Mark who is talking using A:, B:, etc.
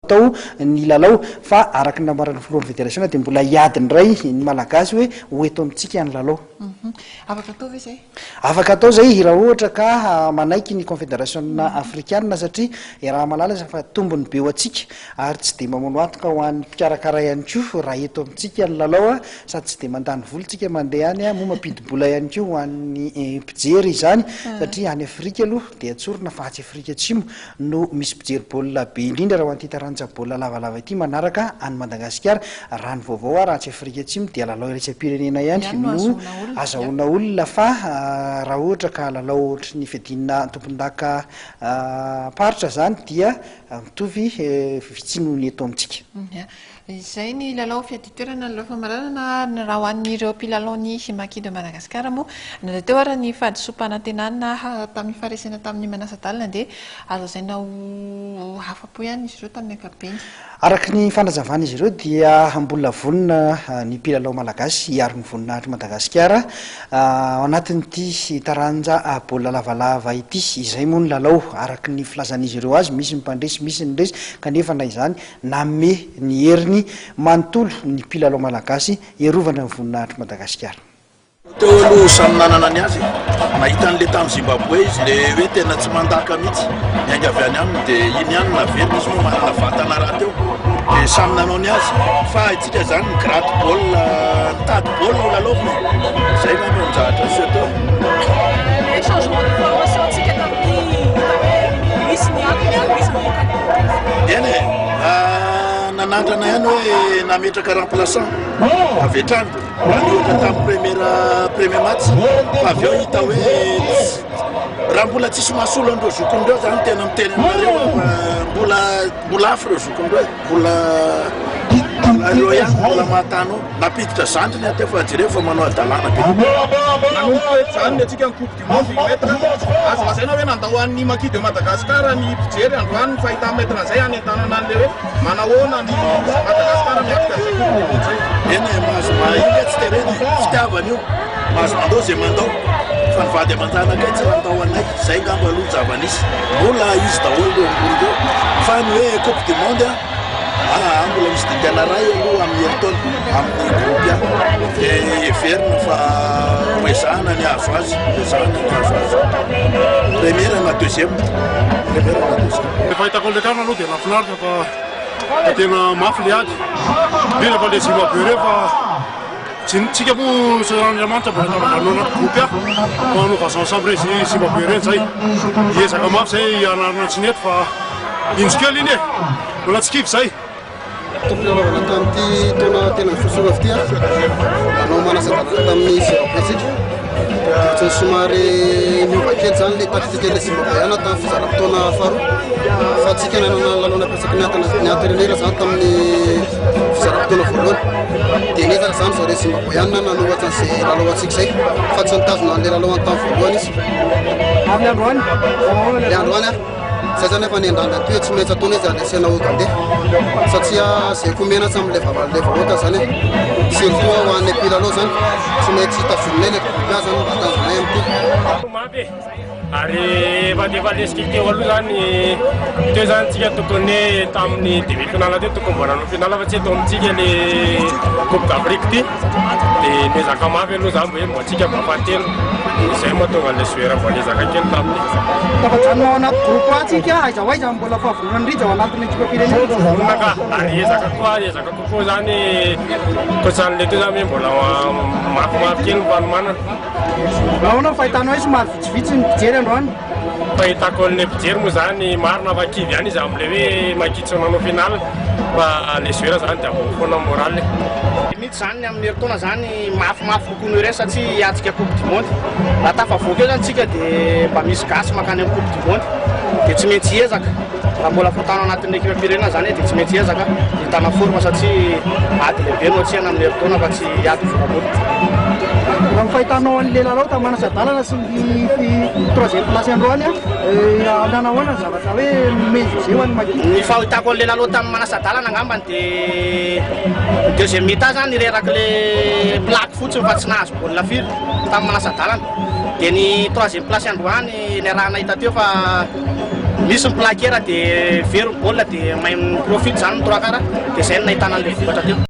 A: Atao ny lalao fa araka ny nambaran'ny filohan'ny federasiona dia mbola hiady indray ny Malagasy hoe ho eto amintsika ny lalao.
B: Afaka atao ve izay?
A: Afaka atao izay raha ohatra ka manaiky ny Konfederasiona Afrikana satria iaraha-mahalala fa tombony be ho antsika ary tsy dia mamono antoka ho an'ny mpikarakara ihany koa raha eto amintsika ny lalao sady tsy dia mandany vola isika mandeha any moa mampidi-bola ihany koa ho an'ny mpijery izany satria any Afrika aloha dia tsorina fa atsy Afrika Atsimo no misy mpijery baolina be indrindra raha ho an'ity taranja baolina lavalava ity manaraka an'i Madagasikara. Raha ny vaovao ary atsy Afrika Atsimo dia lalao iraisam-pirenena ihany no azahoana olona fa raha ohatra ka lalao ohatry ny fiadiana tompondaka am-paritra izany dia mitovy vitsy noho ny eto amintsika.
B: Izay ny lalao fiadian-toerana, ny lalao famaranana ary ny raha ho an'ireo mpilalao ny Maki de Madagascar moa na dia teo ary ny fahadisoam-panantenana tamin'ny faharesena tamin'ny manasa-dalana dia azo lazaina ho afa-po ihany izy ireo tamin'ny ankapobeny.
A: Araka ny fanazavan'izy ireo dia mbola vonona ny mpilalao malagasy hiaro ny voninahitr'i Madagasikara ao anatin'ity taranja baolina lavalava ity. Izay moa ny lalao araka ny filazan'izy ireo azy, misy ny mpandresy misy ny resy kanefa na izany Nanome ny heriny manontolo ny mpilalao malagasy hiarovana ny voninahitr'i Madagasikara.
C: Teo aloha samy nanana ny azy e. Nahita an'le tamin'i Zimbabwe izy le hoe tena tsy mandaka mihitsy, niainga avy any aminy dia iny ihany no naverina, izy moa manana vatana rahateo dia samy nanao ny azy fa haintsika izany mi-gratte baolina, nitady baolina ho lalaovina e, izay angamba no zavatra niseho teo.
D: Le changement de formation tsika tamin'ity hita hoe misy ny antony ary misy ny vokany.
C: Eny e, nanandrana ihany hoe nametraka remplaçant avy hatrany raha ny ohatra tamin'ny première premier match fa avy eo hita hoe raha mbola tsisy mahasolo an'ireo zokiny ireo zany tena miteny aminareo aho fa mbola mbola hafa ireo zokiny ireo e, mbola mbola ireo ihany mbola mahatana ao, nampiditra zandriny aho teo fa jereo fa manao hadalana be.
E: Nanomboka eto izany ny antsika ny coupe. Du monde maître, azo lazaina hoe nandao an'ny Maki de Madagascar ny mpijery androany ny fahitan'ny maître an'izay hanentanana an'ilay hoe manahoana ny Madagascar miatrika an'izay coupe du monde izay.
C: Eny e, mahazo mahay io tsy terena e, fitiavana io, mahazo mandao izay mandao, fa ny vady aman-janakay tsy nandao anay, izay angamba aloha ny zava-nisy, mbola izy daholo ireo ambony ireo, fa ny hoe coupe du monde an, Aa mbola misy dingana iray aloha amin'ny herintaona amin'ny groupe A dia heverina fa ho ezahana ny hahazo azy, ho ezahana ny hahazo azy. Première na deuxième, première na deuxième.
F: Ny fahitako an'ilay CAN aloha dia nahafinaritra fa fa tena mafy ilay ady, indrindra fa ilay Zimbabwe ireo fa tsy tsika moa isaoran'Andriamanitra mbola tafajanona anaty groupe A fa hanao vazaha samy ireny Zimbabwe ireny zay, hiezaka mafy zay hanarina tsy nety fa Indro kely iny e! Mbola tsy kivy zay.
G: Tompom-pilalaovana tamin'ity taona 2013 ity aho. Nanao manasa-dalana tamin'ny Zimbabwe isika. Dia ohatran'ny somary niova kely izany ilay taktikan'ilay Zimbabweana tamin'ny fizaram-potoana faharoa. Fa tsika nanana lalao napetraky ny antena- ny entraîneur izany tamin'ny fizaram-potoana voalohany. Dia niezaka izany zareo Zimbabweana nanohatra an'izay lalao antsika izay fa tsy nitazona an'ilay lalao tamin'ny voalohany izy.
A: Amin'ny androany?
G: Ilay androany aho. Zay zany efa niandrandra toy tsy maintsy ataonay zany resena Ougandais satria zay koa menatra amin'ilay vavan'ilay vahoaka zany e surtout ho an'ny mpilalao zany tsy maintsy tazominay ilay groupe A zany mba tanjonay amin'ity.
F: Mafy e! Ary efa efa lesy kely teo aloha zany teo zany tsika tokony hoe tamin'ny demi finale teo tokony mba nanao finale fa tsy eto amintsika le coupe d'Afrique ty de miezaka mafy aloha zany mba hoe mba tsika mba fahatelo izay mahatonga an'ilay joueur mba niezaka kely tamin'ny
A: Tafajanona ao anaty groupe A tsika, aiza ho aiza mbola fahavononan'i Rija ao anatin'ny ekipam-pirenena?
F: Vonona ka, ary hiezaka koa, hiezaka kokoa zany ohatran'ilay teo zany hoe mbola mafimafy kely ny fanomanana.
A: Ahoana ny fahitanao hoe somary vitsivitsy ny mpijery androany?
F: Fahitako an'ilay mpijery moa zany marina fa kivy ihany izy amin'ilay hoe makitso nanao finale fa le joueur zany dia ambony foana ny moral e.
E: Mihitsy zany ny amin'ny herintaona zany mafimafy kokoa noho ireny satria hiatrika coupe du monde. Raha tafavoaka eo zany tsika dia mba misy gasy mankany amin'ny coupe du monde dia tsy maintsy hiezaka. Raha mbola fotana anatin'ny ekipam-pirenena zany dia tsy maintsy hiezaka hitana forme satria ady lehibe no atrehana amin'ny herintaona fa tsy ady moramora.
A: Raha ny fahitanao an'ilay lalao tamin'ny manasa-dalana sy ny troisième place androany, nanahoana ny zavatra hoe nomen'i José ho an'ny Maki?
E: Ny fahitako an'ilay lalao tamin'ny manasa-dalana angambany dia ny deuxième mi-temps zany rerak'ilay plaque fotsiny fa tsy nahazo baolina firy tamin'ny manasa-dalana. Dia ny troisième place androany niaraha-nahita teo fa. Misy ny plaquer dia very ny baolina dia mahay mi-profite zany ny trois quarts dia zay no nahitana an'le vokatra teo.